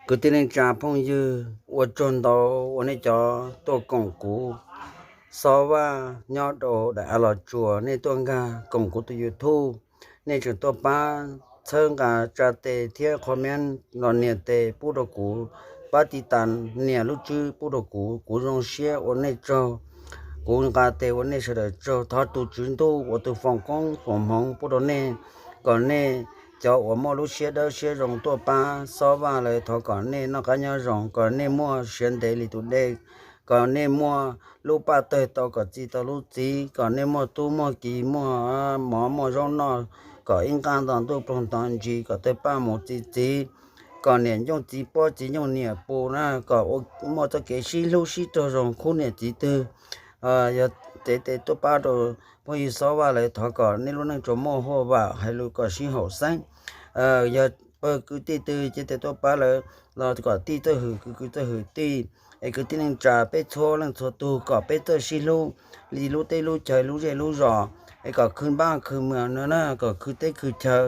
Kwv tij neej tsa phooj ywg, ua tsaug ntau uas nej cov tuaj koom kuv Xob Vaj nyob rau daim av Los Tsuas, nej tuaj nkag koom kuv tus YouTube, nej tseem tuaj pab txhawb nqa tsa tes thiab qhua miab los nias tes pub rau kuv, pab tiv tas nias lub tswb pub rau kuv. Kuv zoo siab ua nej tsaug, kuv nqa tes ua nej sawv daws tsaug. Thov tus Tswv Ntuj uas tus foom koob foom hmoov pub rau nej, kom nej cov uas muaj lub siab dawb siab zoo tuaj pab Xob Vaj lawm, thov kom nej noj qab nyob zoo, kom nej muaj siav ntev li tus dej, kom nej muaj lub paj tawg tau kom txi tau lub txiv, kom nej muaj tub muaj ki, muaj mov muaj zaub noj, kom ib nqaj nto ntuj ploog nto ntsis, kom tawg paj mus txi txiv, kom niam ncooj txiv pob txiv ncooj niam pus na, kom muaj txoj kev sib hlub sib raug zoo khub niam txiv twg. Yog cev tes tuaj pab rau phooj ywg Xob Vaj lawm, thov kom nej lub neej tsuas muaj huaj vam, hais lus kom sib haum xeeb. Yog pawg kwv tij twg cev tes tuaj pab lawm los kom tij txawj hwm kwv, kwv txawj hwm tij. Es kwv tij neej tsa peb txhua leej txhua tug kom peb txawj sib hlub li lub teb lub chaw, lub zej lub zos, es kom khwv npab khwv mws no na, kom khwv teb khwv chaw.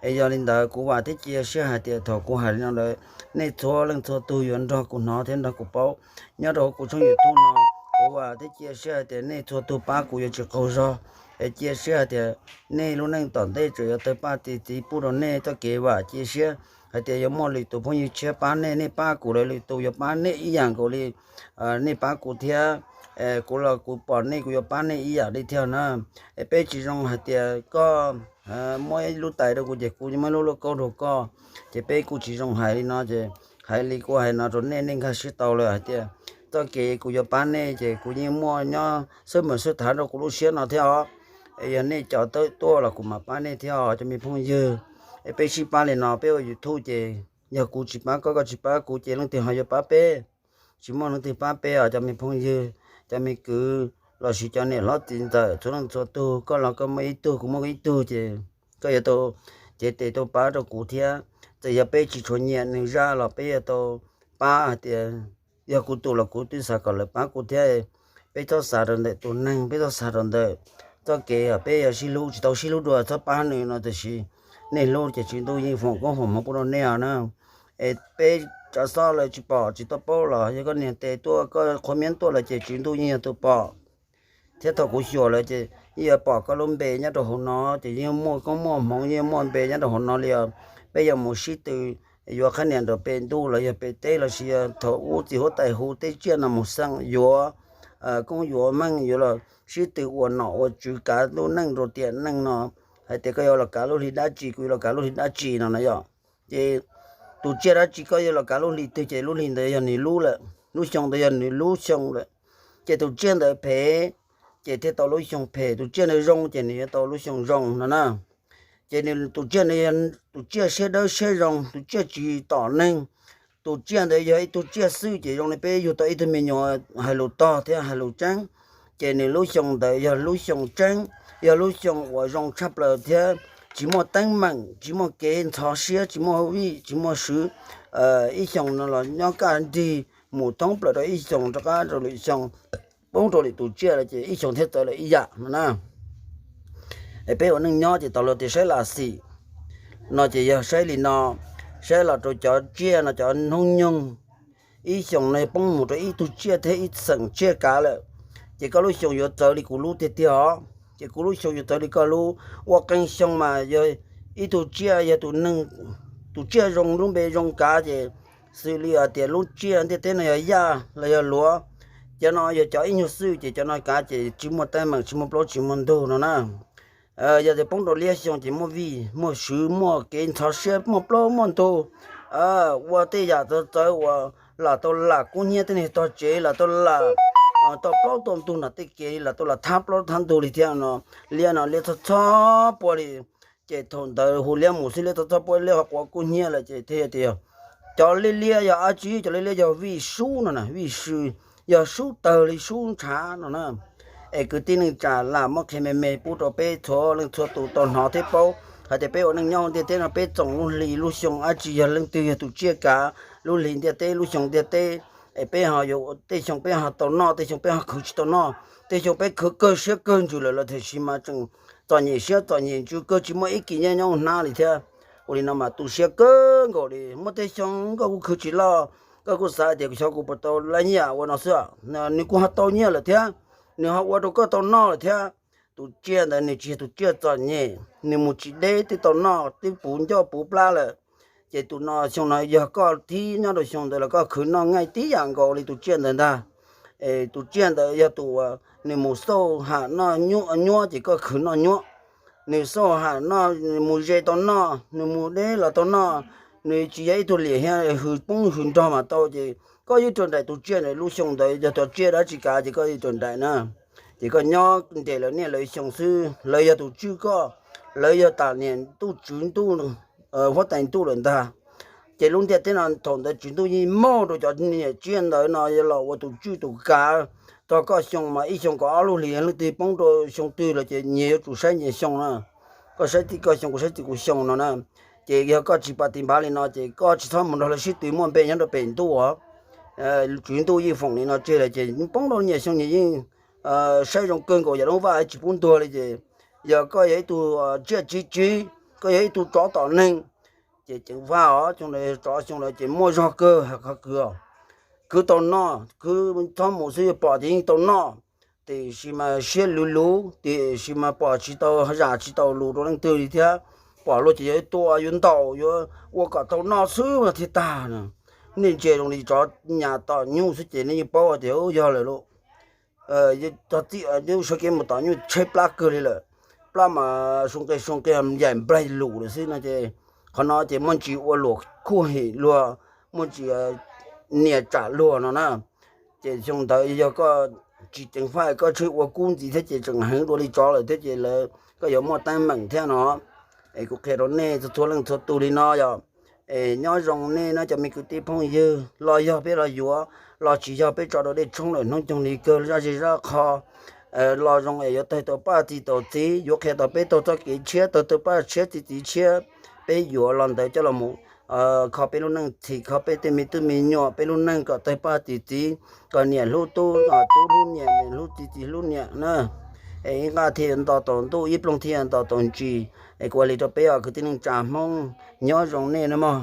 Es yog li ntawd kuv vam thiab cia siab hais tias thaum kuv hais li no lawm, nej txhua leej txhua tug yuav nrog kuv hnov thiab nrog kuv paub nyob rau hauv kuv tshooj YouTube no. Kuv vam thiab cia siab hais tias nej txhua tug pab kuv yuav tsis qaug zog. Es cia siab hais tias nej lub neej tom ntej tseem yuav tawg paj txi txiv pub rau nej txoj kev vam. Cia siab hais tias yuav muaj lwm tus phooj ywg tshiab pab nej, nej pab kuv lawm lwm tus yuav pab nej ib yam nkaus li nej pab kuv thiab. Kuv los kuv pom nej kuv yuav pab nej ib yam li thiab na. Es peb tsis zoo hais tias koj muab ib lub tais rau kuv ces kuv muab ib lub lauj kaub rau koj, ces peb kuj tsis zoo hais li no. Ces hais li kuv hais no rau nej, nej nkag siab tau lawm hais tias txoj kev kuv yuav pab nej ces kuv yeej muaj nyob xwb mas xwb thav rau kuv lub siab no thiab os. Es yog nej cov tawm tuaj los kuv mam pab nej thiab os cov me phooj ywg. Es peb sib pab li no, peb ua YouTube ces yog kuv tsis pab koj, koj tsis pab kuv ces leej twg ho yuav pab peb? Tsis muaj leej twg pab peb os cov me phooj ywg, cov me kwv lossis cov niam hlob txiv ntxawm txhua leej txhua tug. Koj los koj muaj ib tug, kuv muaj ib tug ces koj yuav tau cev tes tuaj pab rau kuv thiab. Txawm yog peb tsis tshua nyiam nws zaj los peb yuav tau pab hais tias yog kuv tus los kuv twb xav kom lawv pab kuv thiab. Peb txhob xav rau ntawm tus neeg, peb txhob xav rau ntawm txoj kev peb yuav sib hlub, tsis tau sib hlub dua txhob pab nws no, tiam sis nej hlub ces Tswv Ntuj yeej foom koob foom hmoov pub rau nej os na. Es peb tsav xoj lawv tsis pom tsis tau paub los yog koj nias tes tuaj, koj qhua miab tuaj lawm ces Tswv Ntuj yeej yog tus pom. Thiab thaum kuv xyuas lawm ces yeej yuav pom koj lub npe nyob rau hauv no, ces yeej muaj koob muaj hmoov, yeej muaj npe nyob rau hauv no li os. Peb yuav mus sib tw yuav qhab nias nraum pem ntuj los yog pem teb lossis yog thaum ub txiv huab tais hu tej tsiaj no mus xeem yuav koob yuav meej, yuav los sib tw ua nom ua tswv kav lub neej rau tiam neej no, hais tias koj yuav los kav lub hli dab tsi, kuv yuav los kav lub hli dab tsi no na yom. Ces tus tsiaj dab tsi koj yuav los kav lub hli twg ces lub hli ntawd yog nws lub lawm, lub xyoo ntawd yog nws lub xyoo lawm. Ces tus tsiaj ntawd phem ces thiaj tau lub xyoo phem, tus tsiaj ntawd zoo ces nws yuav tau lub xyoo zoo no na. Ces nws, tus tsiaj ntawd yog tus tsiaj siab dawb siab zoo, tus tsiaj tsis tom neeg. Tus tsiaj ntawd yog ib tug tsiaj xwb ces zoo li peb yug tau ib tug me nyuam hais lus tog thiab hais lus tseeb, ces nws lub xyoo ntawd yog lub xyoo tseeb, yog lub xyoo uas zoo tshaj plaws thiab tsis muaj teeb meem, tsis muaj kev ntxhov siab, tsis muaj vij, tsis muaj swv. Ib xyoo no los nyob kaj nrig mus thoob plaws rau ib xyoo rov qab rau lwm xyoo, poob rau lwm tus tsiaj lawm ces ib xyoo thiaj txawv lawm ib yam no na. Es peb ua neej nyob ces tau luag tias saib lam xim no ces yog saib li no, saib los rau cov tsiaj no cov hnub nyoog, ib xyoo no poob mus rau ib tug tsiaj thiab ib xeem tsiaj kav lawm, ces koj lub xyoo yuav txawv li kuv lub tiag tiag os. Ces kuv lub xyoo yuav txawv li koj lub. Ua qee xyoo mas yog ib tug tsiaj, yog tus neeg, tus tsiaj zoo lub npe zoo kav ces xws li hais tias lub tsiaj ntiaj teb no yog yaj los yog luav, cov no yog cov ib nyuag xwb ces cov no kav ces tsis muaj teeb meem, tsis muaj plaub tsis muaj ntug no na. Yog tias poob rau liab xyoo ces muaj vij muaj swv, muaj kev ntxhov siab, muaj plaub muaj ntug, ua tej yam txawv txawv uas lam tau lam kub hnyiab tej neeg tog tsev, lam tau lam tau plaub tau ntug nram tej kev, lam tau lam thab plaub thab ntug li thiab no. Liab no liab txhob txhob pua li, ces thaum ntawd hu liab mus xwb liab txhob txhob pua, liab ho quav kub hnyiab lawm ces thiaj tias yog cov liab liab yog dab tsi, cov liab liab yog vij sub no na, vij sub, yog sub tawg li sub ntshav no na. Es kwv tij neej tsa lam muab qhia me me pub rau peb txhua leej txhua tus tau hnov thiab paub hais tias peb ua neej nyob ntiaj teb no peb txoom lub hli lub xyoo dab tsi, yog leej twg yog tus tsiaj kav lub hli ntiaj teb lub xyoo ntiaj teb. Es peb ho yuav tej xyoo peb ho tau noj, tej xyoo peb ho khwv tsis tau noj, tej xyoo peb khwv kawg siab kawg ntsws lawm los tiam sis mas tseem txom nyem siab txom nyem ntsws kawg, tsis muaj ib kis nyiaj nyob hnab li thiab. Ua li no mas tu siab kawg nkaus li. Muaj tej xyoo koj kuj khwv tsis loj, koj kuj xav tias xyov kuv puas tau lab nyiaj ua no xwb. Nws kuj ho tau nyiaj lawm thiab, nws ho ua rau koj tau noj lawm thiab. Tus tsiaj ntawd nws tsis yog tus tsiaj txom nyem, nws mus tsis deb twb tau noj twb puv ncauj puv plab lawm. Ces tus no xyoo no yog koj thib nyob rau xyoo ntawd los koj khwv noj nqaij tib yam nkaus li tus tsiaj ntawd ntag. Es tus tsiaj ntawd yog tus uas nws mus xauj ham noj nyuab ces koj khwv noj nyuab. Nws xauj ham noj, nws mus ze tau noj, nws mus deb los tau noj. Nws tsis yog ib tug liam hiab hws poob hws nrog mas tau ces koj yeej raws nraim tus tsiaj ntawd. Lub xyoo ntawd yog cov tsiaj dab tsi kav ces koj yeej raws nraim na. Ces koj nyob ntes lawv niaj lawv xyoo xwb, lawv yog tus tswj koj, lawv yog tam niam ntuj tswv ntuj, huab tais ntuj lawm ntag. Ces lub ntiaj teb no thaum ntawd tswv ntuj yeej muab rau cov niam tsiaj ntawd no los ua tus tswj tus kav. Txog koj xyoo mas ib xyoo kaum ob lub hlis leej twg poob rau xyoo twg lawm ces nyias yuav tsum saib nyias xyoo na. Koj saib tim koj xyoo, kuv saib tim kuv xyoo no na. Ces yog koj tsis pom tis npav li no ces koj tsis txhob mus nrog lawv sib tw muaj npe nyob rau pem ntuj os. Tswv ntuj yeej foom li no tseg lawm ces poob rau nyias xyoo nyias yeej saib zoo kawg nkaus yam lub vaj tsis pub ntuag li ces yog koj yog ib tug tsiaj tsiv tsiv, koj yog ib tug tsov tom neeg, ces ceev faj os. Xyoo ntawd tsov xyoo ntawd ces muaj zog kawg qhov kwv os. Kwv tau noj, kwv txhob mus xwb yuav pom ces yeej tau noj. Tiam sis mas siab luv luv, tiam sis mas pom tsis tau, zam tsis tau lus rau leej twg li thiab. Pom luag ces yuav tua yuav ntaus yuav ua kom tau noj xwb no thiaj tag na. Nej ntsia zoo li tsov nyas tom nyuj xwb ces nej yeej paub tias yog lawm lauj. Txog txij lub sawv kev mus tom nyuj tshaib plab kawg li lawm. Plab mas soo nqe soo nqe yaim nplaig lus lawm xwb no ces qhov no ces muaj ntsis ua luam khuj hem luag, muaj ntsis nias tsam luag no na. Ces xyoo ntawd yog koj tsis ceev faj, koj tseem ua kub ntxiv thiab ces tseem heev dua li tsov lawm thiab ces lawv, koj yuav muaj teeb meem thiab no. Es kuv qhia rau nej txhua txhua leej txhua tus li no yog, es nyob zoo nej no cov me kwv tij phooj ywg, los yog peb los yuav, los tsis yog peb tso rau dej tshoob lawm hnub nyoog li kawg zaj zej zaj qho. Los zoo es yuav tawg tau paj txi tau txiv, yuav qhia tau peb taug txoj kev tshiab, tawg tau paj tshiab txi txiv tshiab, peb yuav los ntawd coj los mus kho peb lub neej, txhim kho peb tej me tub me nyuam, peb lub neej kom tawg paj txi txiv, kom niam hlub tub, tub hlub niam, niam hlub txiv, txiv hlub niam na. Es ib nqaj thiaj nto tau ntuj, ib ploog thiaj nto tau ntsis. Es kuv ua li rau peb os kwv tij neej tsa Hmoob, nyob zoo nej nawb mog.